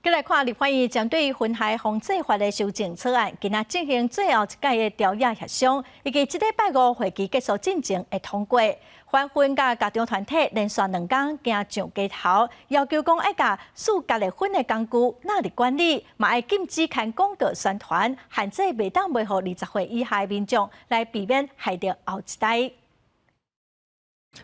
繼來看立法院針對薰害防制法的修正草案，今仔進行最後一屆的朝野協商，預計這禮拜五會期結束進前會通過。反薰佮家長團體連續兩工行上街頭，要求講愛共使加熱薰的工具納入管理，嘛愛禁止刊廣告宣傳，限制袂當賣予20歲以下的民眾，來避免害著後一代。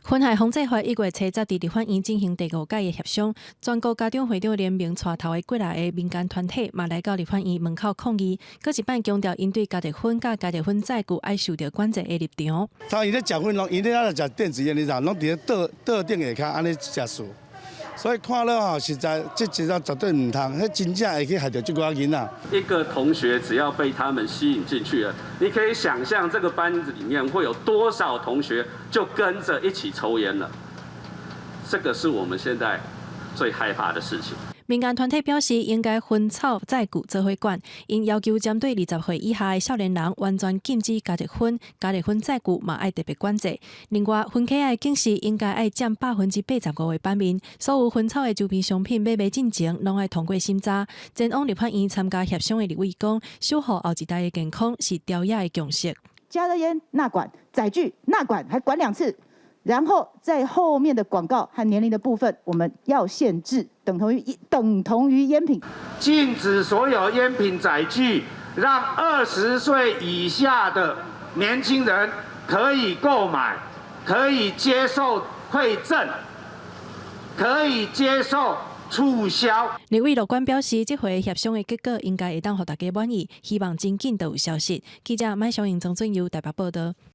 薰害防制法1月初十佇立法院進行第五屆的協商，全國家長會長聯盟帶頭的幾若个民間團體嘛來到立法院門口抗議，閣一擺強調𪜶對加熱薰佮加熱薰載具愛受著管制的立場。他𪜶咧食薰攏，𪜶咧愛食電子菸，你知影，攏佇咧桌桌頂下跤按呢食素，所以看了吼，實在這一個絕對毋通，彼真正會去害著這寡囡仔。一個同學只要被他們吸引進去了，你可以想象這個班子裡面會有多少同學就跟着一起抽菸了。這個是我們現在最害怕的事情。民間團體表示，應該薰草載具做伙管，𪜶要求針對20歲以下的少年人完全禁止加熱薰，加熱薰載具嘛愛特別管制。另外，薰盒仔的警示應該愛佔85%的版面，所有薰草的周邊商品買賣進前攏愛通過審查。前往立法院參加協商的立委講，守護後一代的健康是朝野的共識。加熱煙納管，載具納管，還管兩次。然後在後面的廣告和年齡的部分，我們要限制，等同於菸品，禁止所有菸品載具，讓20歲以下的年輕人可以購買，可以接受饋贈，可以接受促銷。立委樂觀表示，這回協商的結果應該會當予大家滿意，希望真緊就有消息。記者麥小瑩、曾俊佑台北報道。